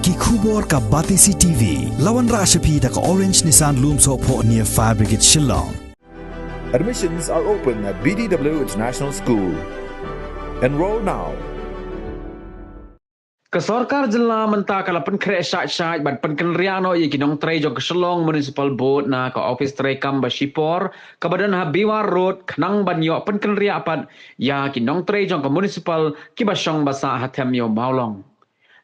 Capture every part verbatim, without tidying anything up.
Ki khubor ka Batesi T V. La wanrah sha phi da ka Orange Nissan Lumsohphoh near Fire Brigade Shillong. Admissions are open at B D W International School. Enroll now. Ka sorkar jylla mynta ka la pynkhreh shait shait bad pynkynriah noh ïa ki nongtrei jong ka Shillong Municipal Board na ka ophis treikam ba shipor kaba don ha Bewar Road khnang ban ïoh pynkynriah pat ïa ki nongtrei jong ka municipal kiba shong ba sah ha Them Ïew Mawlong.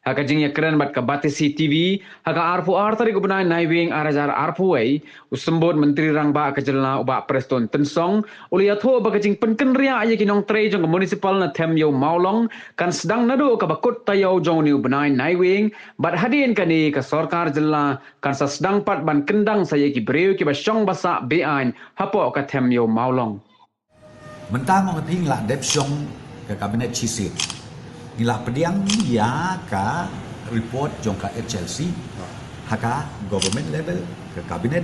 Ha ka jingïakren bad ka Batesi T V ha ka arphew ar tarik u bnai Naiwieng ar hajar arphew wei, u Symbud Myntri Rangbah ka jylla u Bah Prestone Tynsong u la ïathuh ba ka jingpynkynriah ïa ki nongtrei jong ka municipal na Them Ïew Mawlong kan sdang naduh kaba kut taïew jong une u bnai Naiwieng bad hadien kane ka sorkar jylla kan sa sdang pat ban kyndang sa ïa ki briew kiba shong ba sah be-aiñ hapoh ka Them Ïew Mawlong. Mynta ma nga phi ngi la dep shong ka cabinet shisien. Ngi la pdiang ïa ka report jong ka H L C ha ka government level, ka cabinet.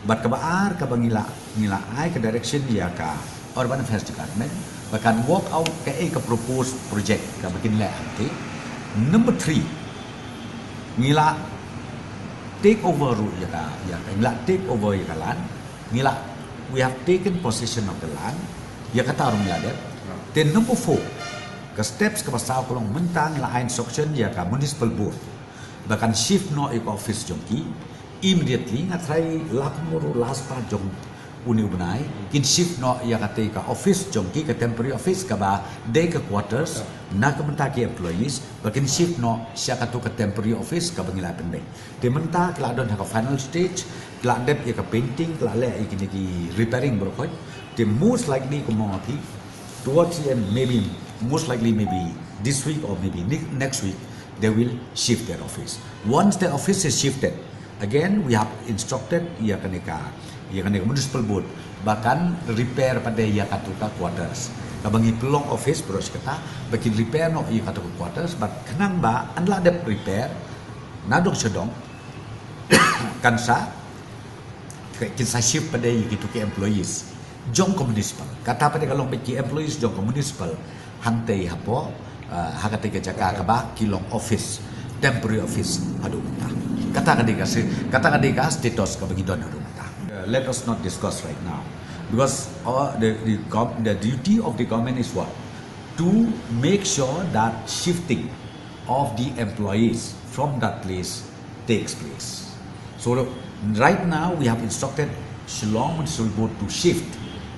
Bad kaba ar kaba ngi la ngi la ai ka direction ïa ka Urban Affairs Department ba kan work out kaei ka proposed project kaba kin leh hangtei. Number three, ngi la take over ruh ïa ka ïa ka ngi la take over ïa ka land. Ngi la, we have taken possession of the land. Ïa kata ruh ngi la dep. Te number four, ka steps kaba saw ka long mynta ngi la ai instruction ïa ka municipal board ba kan shift noh ïa ka office jong ki immediately. Nga tharai la kumno ruh last part jong une u bnai kin shift noh ïa kata ka office jong ki, ka temporary office kaba dei ka quarters na ka mynta ki employees, ba kin shift noh sha katu ka temporary office kaba ngi la pyndep. Te mynta ki la don ha ka final stage, ki la dep ïa ka painting, ki la leh ïa kine ki repairing baroh khoit. Te most likely kumno nga phi, towards the end, maybe, most likely maybe this week or maybe ne- next week, they will shift their office. Once the office is shifted, again we have instructed ïa kane ka ïa kane ka municipal board ba kan repair pat de ïa katu ka quarters. Kaba ngi pynlong office baroh shi katta, ba kin repair noh ïa katu ka quarters, bad khnang ba haba la dep repair, nadong shadong kan sa kin sa shift pat de ïa kitu ki employees jong ka municipal. Kata pat de ka long bad ki employees jong ka municipal hangtei hapoh, uh, ha katei ka jaka kaba ki long office, temporary office haduh mynta. Kata ka dei ka se- kata ka dei ka status kaba ngi don haduh mynta. Uh, let us not discuss right now because uh, the, the, gov- the duty of the government is what? To make sure that shifting of the employees from that place takes place. So right now we have instructed Shillong Municipal Board to shift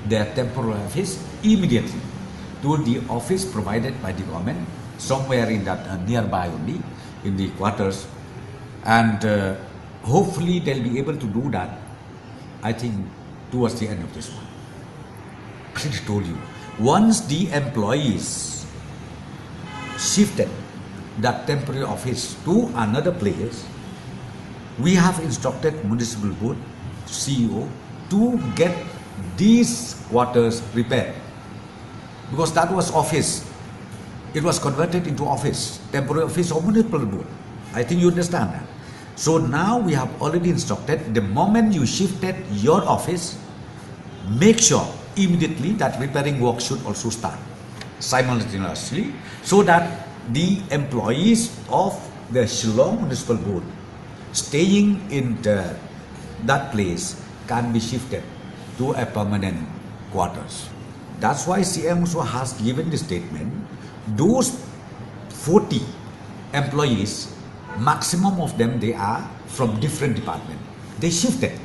their temporary office immediately to the office provided by the government somewhere in that uh, nearby only in the quarters, and uh, hopefully they'll be able to do that, I think, towards the end of this month. I already told you, once the employees shifted that temporary office to another place, we have instructed municipal board C E O to get these quarters repaired, because that was office. It was converted into office, temporary office of municipal board. I think you understand that. So now we have already instructed, the moment you shifted your office, make sure immediately that repairing work should also start simultaneously, so that the employees of the Shillong Municipal Board staying in the, that place can be shifted to a permanent quarters. That's why C M also has given the statement, those forty employees, maximum of them, they are from different department. They shifted.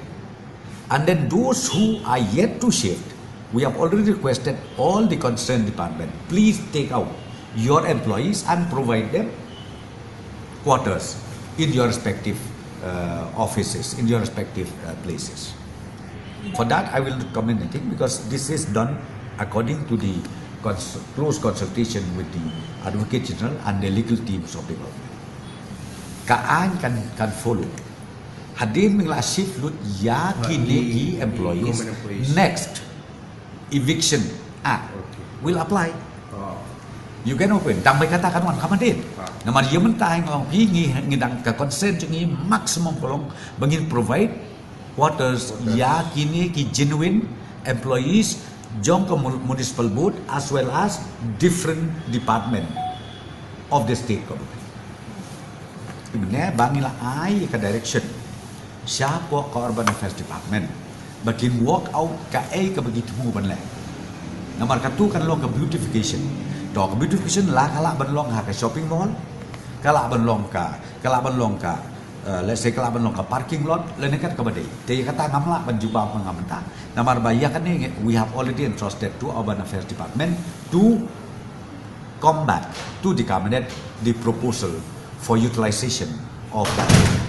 And then those who are yet to shift, we have already requested all the concerned department, please take out your employees and provide them quarters in your respective uh, offices, in your respective uh, places. For that, I will not comment anything because this is done according to the cons- close consultation with the Advocate General and the legal teams of the government. Ka aiñ kan, kan follow. Hadien ba ngi la shift lut ïa kine ki employees, next Eviction Act will apply. You get my point? Dang bai kata kan wan ka hadien. Namar ïa mynta nga ong phi ngi, ngi dang, ka concern jong ngi maximum ka long ba ngin provide quarters ïa kine ki genuine employees jong ka mul- municipal board as well as different department of the state government. mynne ba ngi la ai ka direction shapoh ka Urban Affairs Department ba kin work out kaei kaba ki thmu ban leh. Namar katu kan long ka beautification. To ka beautification la ka lah ban long ha ka shopping mall, ka lah ban long ka, ka lah ban long ka, uh, let's say ka lah ban long ka parking lot, lane kat kaba dei. Te kata ngam lah ban jubab ma nga mynta. Namar ba ïa kane we have already entrusted to Urban Affairs Department to come back to the cabinet the proposal for utilization of that.